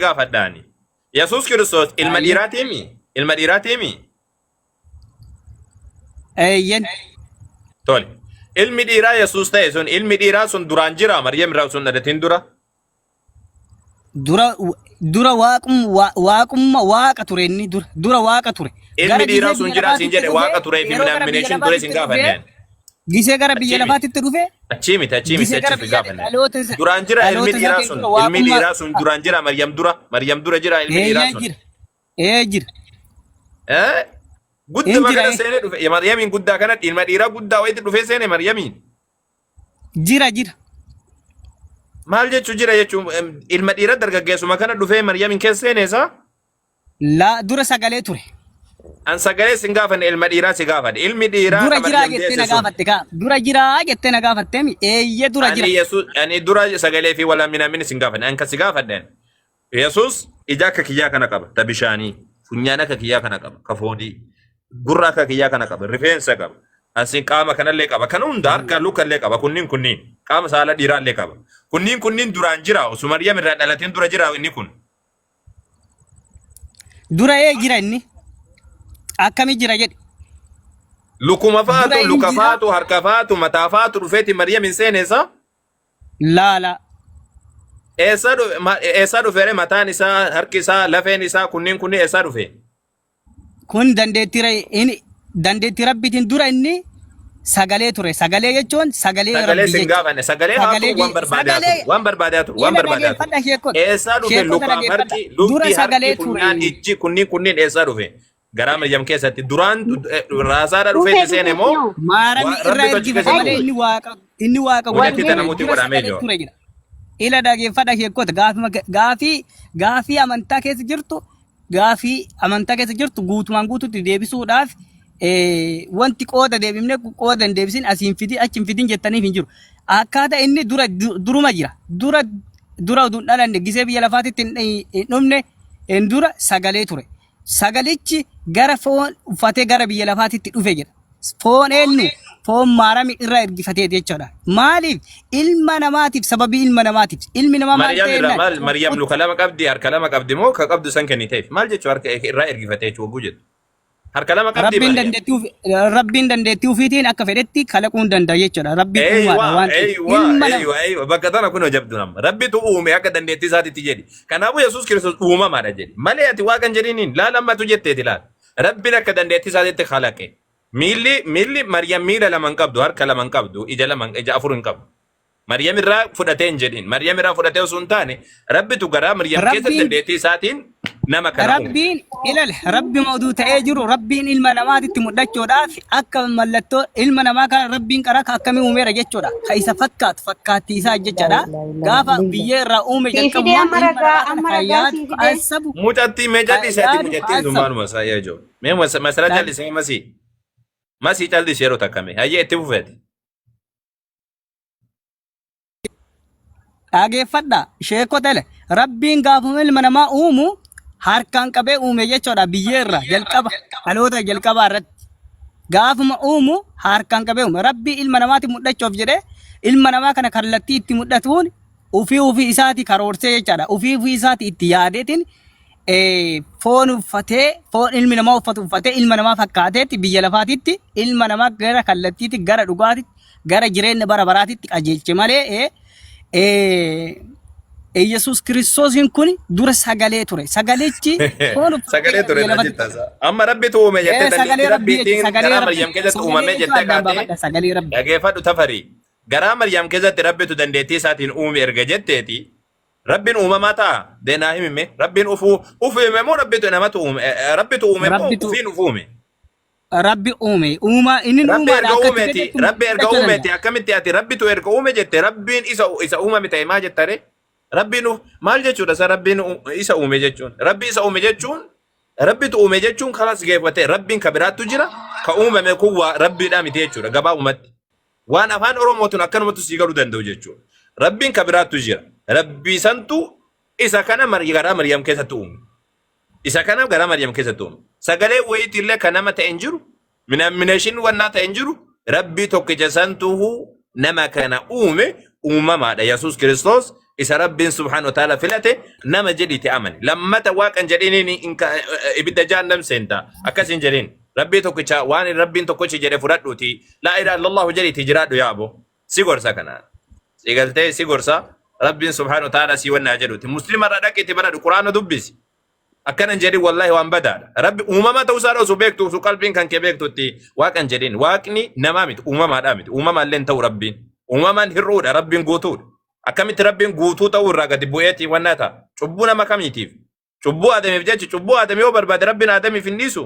gaafadhaani. Yesuus Kiristoos ilma Ayyee. dhiiraatiimi? Ilma dhiiraatiimi? Eeyyen. Tole. Ilmi dhiiraa Yesuus ta'e sun ilmi dhiiraa sun duraan jira Maryam irraa osoo hin dhalatin dura. Dura dura waaqum waaqumma waaqa ture inni dura dura waaqa ture. Ilmi Gara dhiiraa gisee sun biyya jira siin lafaatitti jedhe dhufee waaqa turee fi yeroo gara biyya minaamination ture siin lafaatitti dhufee gaafanne. gisee gara biyya Achii miti. lafaatitti dhufee Achii miti achii miti gisee gara achii si biyya gaafanne. dhaloota isa Duraan jira ilmi dhaloota dhiiraa isaatiin sun dura ilmi waaqummaa dhiiraa sun duraan jira Maryam dura Maryam dura jira ilmi dhiiraa eeyyee sun. jira ee jira Eh? hin Gudduma jira kana ee seenee dhufe Maryamiin guddaa kana ilma dhiiraa guddaa wayitti dhufee seene Maryamiin. jira jira Maal jechuu jira jechuun ilma dhiira dargaggeessuma kana dhufee Maryamiin keessa seene isaa? laa dura sagalee ture. An sagalee sin gaafanne ilma dhiiraa si gaafadhe. Ilmi dhiiraa Dura ka jiraa Maryam jettee deesse na sun. gaafatte kaa. Dura jiraa jettee na gaafatte mi? Eeyyee dura Ani jira. Yesuus ani dura sagalee fi wala minaamin sin gaafanne. An ka si gaafadhe. Yesuus ija akka kiyyaa kana qaba ta bishaanii. Funyaan akka kiyyaa kana qaba ka foonii. Gurra akka kiyyaa kana qaba rifeensa qaba. Asiin qaama kanallee qaba. Kan hunda harka lukallee qaba. Kunniin kunniin qaama saala dhiiraallee qaba. Kunniin kunniin duraan jira. Osoo Maryam irraa dhalateen dura jira inni kun. Dura ee jira inni. Akkami jira jedhi. Lukuma Dura faatu, inni luka jira. faatu, harka faatu, mataa faatu dhufeeti Maryam hin seene isaa. Laala. Eessaa dhufe eessaa dhufe ree mataan isaa, harki isaa, lafeen isaa kunniin kunniin eessaa dhufe? Kun dandeettii inni dandeettii rabbiitiin dura inni sagalee ture. Sagalee jechuun sagalee Sagalee rabbii sin jechuudha. gaafanne sagalee haa Sagalee turu waan barbaade haa sagalee turu waan barbaade haa turu waan ila barbaade haa turu. dhageeffadha sheekota. Eessaa dhufe Sheekota lukaaf dhageeffadha. harki Dura lukti harki sagalee ture funyaan inni. ijji kunniin kunniin eessaa dhufe? Garaa Maryam keessatti duraan raasaadha Dhufee dhufeeti seene dhufeeti moo noo. Maarami irraa rabbitu achi ergifate keessa malee dhufe? inni waaqa Mucattii godhate tana muti dura godhamee sagalee jiru. ture jedha. Ila dhageeffadha sheekota gaafii gaafii amantaa keessa jirtu gaafii amantaa keessa jirtu guutumaan guututti deebisuudhaaf wanti qooda deebifne qooda hin deebisin asiin fidin achi hin fidin jettaniif hin jiru. Akkaataa inni dura duruma jira. Dura dura utuu hin dhalanne gisee biyya lafaatitti hin dhumne hin dura sagalee ture. Sagalichi gara foon uffatee gara biyya lafaatitti dhufe jedha. Foon eenyu? Foon maarami irraa ergifatee jechuudha. Maaliif? Ilma namaatiif sababii ilma namaatiif. Ilmi namaa maal Maryam ta'e irraa jennaan? maal Maryam luka lama qabdi harka lama qabdi moo ka qabdu san kenniteef maal jechuu harka irraa ergifatee jechuu wagguu jettu harka lama qabdi Rabbiin Maryam. dandeettii Rabbiin dandeettii ofiitiin akka fedhetti kalaquu hin danda'a jechuudha. Rabbiin uumaadha Eeywa waan ta'eef. eeywa Ilma nama eeywa eeywa bakka tana kun jabdu nama rabbitu uume akka dandeettii isaatitti jedhi kanaafuu Yesuus Kiristoos uumamaadha jedhi malee ati waaqa hin jedhiniin laal ammatu jetteeti laal rabbiin akka dandeettii isaatitti kalaqe miilli miilli Maryam miila lama hin qabdu harka lama hin qabdu ija lama ija afur hin qabdu Maryam irraa fudhatee hin jedhin. Maryam irraa fudhatee osoo hin taane Rabbitu garaa Maryam keessatti Rabbiin dandeettii isaatiin nama kana uume. Rabbiin ilal rabbi oduu ta'ee jiru rabbiin ilma namaatitti mul'achuudhaaf akka mallattoo ilma namaa kana rabbiin qara akka akkamii uumeera jechuudha. Ka isa fakkaatu fakkaattii isaa jechaadha. Gaafa biyyee irraa uume Sii fidee jalqabumaan amma ilma ragaa namaa kana amma kan ragaa yaadu sii ka fidee. asabu Mucattii mee ka callisee ati yaadu ka mucattiin sun asabu. maaluma isaa yaa ijoo. Mee masala callisee masii. Masii callisi yeroo takka mee. Hayyee itti fufeeti. Dhageeffadha sheekota ele rabbiin gaafuma ilma namaa uumu harkaan qabee uume jechuudha biyyee irraa jalqaba dhaloota jalqabaa irratti gaafuma uumu harkaan qabee uume rabbii ilma namaatti mul'achuuf jedhee ilma namaa kana kallattii itti mul'atuun ufii ufii isaati karoorsee jechaadha ufii ufii isaati itti yaadeetiin foon uffatee foon ilmi namaa uffatu uffatee ilma namaa fakkaateetti biyya lafaatitti ilma namaa gara kallattiitti gara dhugaatitti gara jireenya bara baraatitti qajeelche malee Yesuus Kiristoosiin kun dura sagalee ture. Sagalichi foon uffatee Sagalee gara ture biyya na lafaatti jetta isaa. Amma rabbitu uume jettee sagalee dandeettii rabbii jechuudha. rabbiitiin Sagalee garaa rabbii. Maryam keessatti Sagalee uumame jechuun jettee addaan kaatee baafadha. Sagalee rabbii. dhageeffadhu tafarii. Garaa Maryam keessatti rabbitu dandeettii isaatiin uume erga jetteeti Rabbiin uumamaa ta'a? Dee naa himi mee. Rabbiin ufuu uf uume moo rabbitu namatu uume? Rabbitu uume moo Rabbitu ufiin uf uume? Rabbi uume. Uumaa inni Rabbi uumaadha erga akka itti uumeeti fedhetti Rabbi erga mul'achuu uumeeti danda'a. akkamitti ati Rabbitu erga uume jette Rabbiin isa isa uumame ta'e maa jetta ree? Rabbiin uf maal jechuudha isa Rabbiin isa uume jechuun? Rabbi isa uume jechuun Rabbitu uume jechuun kalas geeffate Rabbiin ka biraattu jira ka uumame kun waa Rabbiidhaa miti jechuudha gabaabumatti. Waan afaan Oromootiin akkanumatti sii galuu danda'u jechuudha. Rabbiin ka biraattu jira. Rabbii santu isa kana garaa Maryam keessatti uume. Isa kana garaa Maryam keessatti uume. Sagalee wayiitillee kan nama ta'e hin jiru. Minaaminashin wannaa ta'e hin jiru. Rabbii tokkicha santu nama kana uume uumamaadha. Yesuus Kiristoos Isa Rabbiin subhaanahu wa ta'ala filate nama jedhiiti amani. Lammata waaqan jedhiniin ibidda jahannam seenta. Akkas hin jedhin. Rabbii tokkicha waan Rabbiin tokkichi jedhe fudhadhuuti. Laa ilaaha illallahu jedhiiti jiraadhu yaa aboo. Si gorsa kanaan. Si galtee si gorsa. Rabbiin subhaanahu wa ta'ala si wannaa jedhuuti. Muslima irra dhaqiitti baradhu Quraana dubbisi. Akkana hin jedhin wallahi waan badaadha. Rabbi uumama ta'uu isaa osoo beektu osoo qalbiin kan kee beektutti waaqa hin jedhin. Waaqni namaa miti uumamaadhaa miti. Uumamaa illee hin ta'u Rabbiin. Uumamaan hir'uudha Rabbiin guutuudha. Akkamitti Rabbiin guutuu ta'uu irraa gadi bu'eetii wannaa ta'a. Cubbuu nama kamiitiif? Cubbuu Aadamiif jecha cubbuu Aadam yoo barbaade Rabbiin Aadamiif hin dhiisu.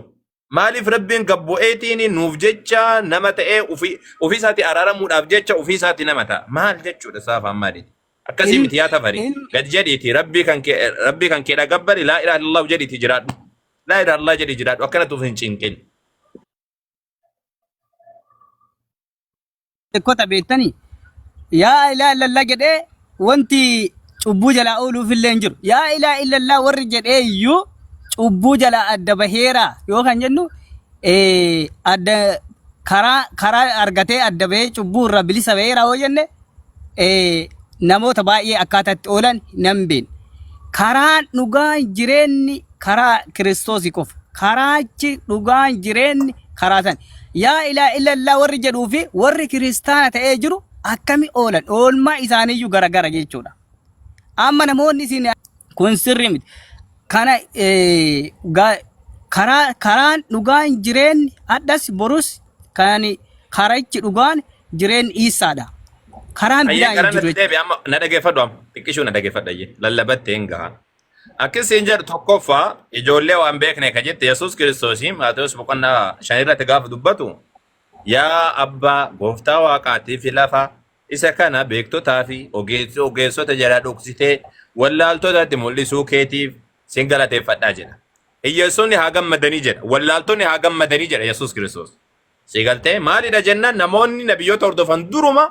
Maaliif Rabbiin gad bu'eetiin nuuf jecha nama ta'ee ofii ofii isaatii araaramuudhaaf jecha ofii isaatii nama ta'a. Maal jechuudha isaa afaan maaliiti? Akkasii miti yaa tafari. Gad jedhiiti Rabbii kan kee Rabbii kan keedha gabbari laa ilaaha illallah jedhiiti jiraadhu. Laa ilaaha illallah jedhii jiraadhu akkanatti of hin cinqin. Kota beektanii yaa ilaa illallah jedhee wanti cubbuu jalaa ooluuf illee hin jiru. Yaa ilaa illallah warri jedhee iyyuu cubbuu jalaa adda baheera yoo kan jennu adda karaa karaa argatee adda bahee cubbuu irraa bilisa baheera yoo jenne namoota baay'ee akkaataa itti oolan nan beekna. Karaan dhugaan jireenyi karaa Kiristoosii qofa. Karaachi dhugaan jireenyi karaa san. Yaa ilaa ilallaa warri jedhuu fi warri kiristaana ta'ee jiru akkami oolan? Oolmaa isaaniiyyuu garagara jechuudha. Amma namoonni isin kun sirrii miti. Kana karaa karaan dhugaan jireenyi hadhas borus kan karichi dhugaan jireenyi Iisaadha. Karaan Ayyee biraa hin gara jiru natti jechuudha. deebi amma na dhageeffadhu amma xiqqishuu na dhageeffadha ayyee lallabattee hin gaha. Akkasiin jedhu tokkoffaa ijoollee waan beekne ka jette Yesuus Kiristoosii Maatewos boqonnaa 5 irratti gaafa dubbatu yaa abbaa gooftaa waaqaatii fi lafa isa kana beektotaa fi ogeessota jalaa dhoksitee wallaaltotatti mul'isuu keetiif sin galateeffadhaa jedha. Hiyyeessonni haa gammadanii jedha. Wallaaltonni haa gammadanii jedha Yesuus Kiristoos. Si galtee maalidha jennaan namoonni nabiyyoota hordofan duruma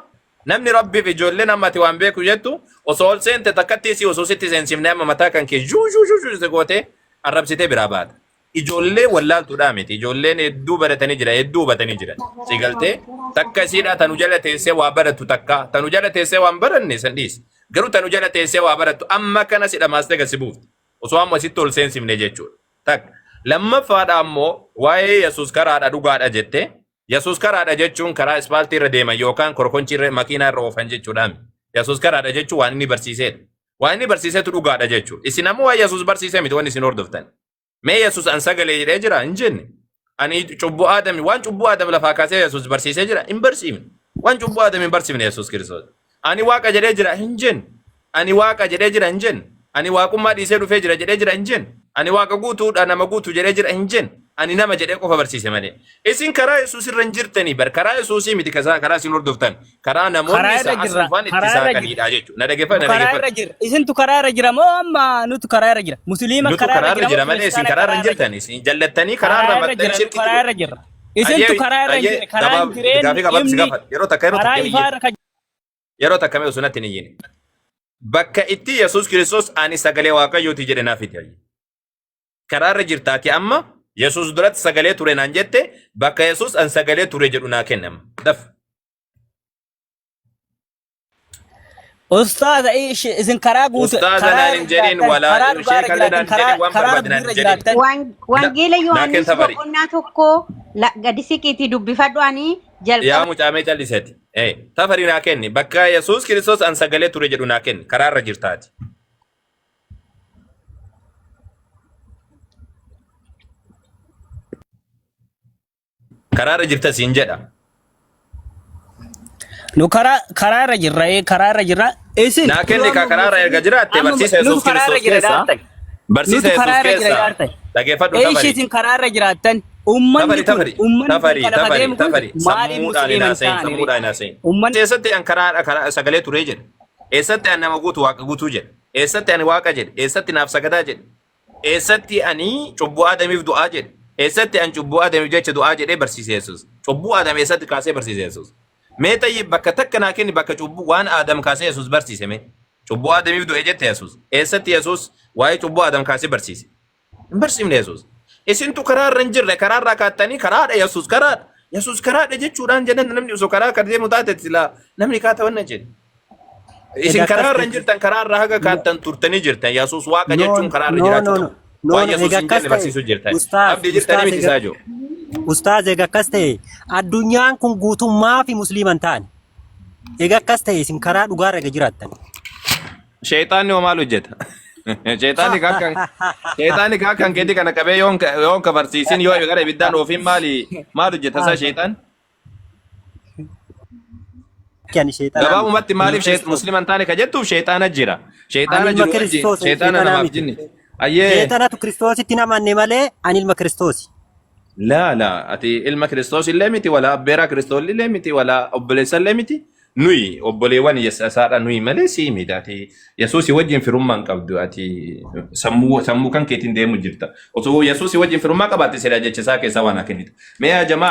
namni rabbiif ijoolleen amma ati waan beeku jettu osoo ol seente takkatti si osoo sitti seensifne amma mataa kan kee zhuu zhuu zhuu zhuu si gootee arrabsitee biraa baata. Ijoollee wallaaltuudhaa miti. Ijoolleen hedduu baratanii jira, hedduu hubatanii jira. Si galtee takka isiidhaa tanu jala teessee waa baratu takka tanu jala teessee waan baranne san dhiisi. Garuu tanu jala teessee waa barattu amma kana si dhamaastee gad si buufti. Osoo amma sitti ol seensifne jechuudha. Takka. Lammaffaadha ammoo waa'ee Yesuus karaadha dhugaadha jette. Yesuus karaadha jechuun karaa ispaaltii irra deeman yookaan korkonchii irra makiinaa irra oofan jechuudha miti. Yesuus karaadha jechuun waan inni barsiiseedha. Waan inni barsiisetu dhugaadha jechuudha. Isin ammoo waan Yesuus barsiisee miti wanni isin hordoftan. Mee Yesuus an sagalee jedhee jira hin jenne. Ani cubbuu Aadami waan cubbuu Aadam lafaa kaasee Yesuus barsiisee jira hin barsiifne. Waan cubbuu Aadam hin barsiifne Yesuus Kiristoos. Ani waaqa jedhee jira hin jenne. Ani waaqa jedhee jira hin jenne. Ani waaqummaa dhiisee dhufee jira jedhee jira hin jenne. Ani waaqa guutuudha nama guutuu jedhee jira hin jenne. Ani nama jedhee qofa barsiise malee. Isin karaa Yesuus irra hin jirtanii bar karaa Yesuusii miti kasaa karaa isin hordoftan karaa namoonni Karaa irra isa as jirra. dhufan itti Karaa irra jirra. saaqaniidha jechuudha. Na dhaggeeffadhu Nu na karaa irra dhaggeeffadhu. jirra. Isintu karaa irra jira moo amma nutu karaa irra jira? Musliima Nutu karaa irra karaa irra jira jira moo malee isin kiristaana karaa irra karaa hin irra jira? jirtan. Isin jallattanii karaa Karaa irra irra maxxan jira. Nu shirkitti karaa godhu. irra jirra. Isintu Ayyee karaa irra hin ayyee jirre. Karaan gabaab jireenyi gaafii gabaabsi ifni gaafadha. Yeroo takka yeroo karaa takka ifaa iyyee. irra kan Yeroo takka mee osoo natti hin iyyine. Bakka itti Yesuus Kiristoos ani sagalee Waaqayyooti jedhe naaf fidi. Ayyee. Karaa irra jirtaati amma Yesuus duratti sagalee ture naan jette bakka Yesuus an sagalee ture jedhu naa kennama. Daf. Ustaaza isin karaa guutu Ustaaza karaa naan irra hin jedhin jiraattan walaa karaa dhugaa irra sheekallee jiraattan naan hin karaa jedhin waan karaa barbaade rabbii naan irra hin jedhin. jiraattan Wangeela Naa kenn Yohaannis safari. boqonnaa 1 gadi siqiitii dubbifadhu ani Yaa jalqaba mucaamee calliseti. Tafarii naa kenni. Bakka Yesuus Kiristoos an sagalee ture jedhu naa kenni. Karaa irra jirtaati. Karaa irra jirta siin jedha. Nu karaa karaa irra jirra karaa irra jirra isin Naa kenni nu ka amma karaa irra erga musliimni jiraatte amma barsiisa nutu Yesuus karaa irra Kiristoos jira keessa dhaartan barsiisa nutu Yesuus karaa irra jira keessa dhaartan dhageeffadhu eeshi tafarii. isin karaa irra jiraattan ummanni Tafarii kun tafarii ummanni kun tafarii kan lafa tafarii deemu kun tafarii maaliif sammuudhaan hin musliima hin haasayin taane ree sammuudhaan hin haasayin. ummanni Eessatti an karaa karaa sagalee turee jedha. Eessatti an nama guutu waaqa guutuu jedha. Eessatti ani waaqa jedhe. Eessatti naaf sagadaa jedhe. Eessatti ani cubbuu Aadamiif du'aa jedhe. Eessatti an cubbuu Aadamiif jecha du'aa jedhee barsiise Yesuus. Cubbuu Aadam eessatti kaasee barsiise Yesuus. Mee tayyib bakka takka naa kenni bakka cubbuu waan Aadam kaasee Yesuus barsiise mee. Cubbuu Aadamiif du'e jette Yesuus. Eessatti Yesuus waa'ee cubbuu Aadam kaasee barsiise. Hin barsiifne Yesuus. Isintu karaa irra hin jirre karaa irraa kaattanii karaadha Yesuus karaadha. Yesuus karaadha jechuudhaan jedhan namni osoo karaa kan deemu taate silaa namni kaata wanna jedhe. Isin Egaa akkas karaa irra hin ta'e jirtan, karaa irra haga kaattan turtanii jirtan. Yesuus waaqa No, jechuun karaa irra no, jiraachuu no, no. qabu. No, Waan no, Yesuus egaa hin akkas jenne ta'e barsiisuu jirtan. Ustaaz, Abdii jirtanii ustaaz miti egaa isaa jiru. Ustaaz, egaa akkas ta'e addunyaan kun guutummaa fi musliima hin taane. Egaa akkas ta'e isin karaa dhugaarra egaa jiraattan. Sheexaanni hoo maal hojjeta? Sheexaanni kan keetii kana qabee yoon ka barsiisin, yoo gara ibiddaan oofiin maali maal hojjeta isaa sheexaan? Ani sheexanaa miti. Gabaabumatti Ilma maaliif Kiristoos. muslima hin taane ka jettuuf sheexaana jira. Ani Sheexaana ilma jiru wajjin Kiristoos, sheexaana sheexanaa namaaf miti. jinni. Ayyee. Sheexanatu Kiristoositti hin amanne malee ani ilma Kiristoosi. Laa laa, ati ilma Kiristoos illee miti, walaa abbeeraa Kiristoos illee miti, walaa obboleessa illee miti. Nuyi obboleewwan isaadha nuyi malee sii miti. Ati Yesuusii wajjin firummaa hin qabdu. Ati sammuu kan keetiin deemu jirta. Osoo Yesuusii wajjin firummaa qabaatte sila jecha isaa keessaa waan haa kennitu. Mee yaa jamaa.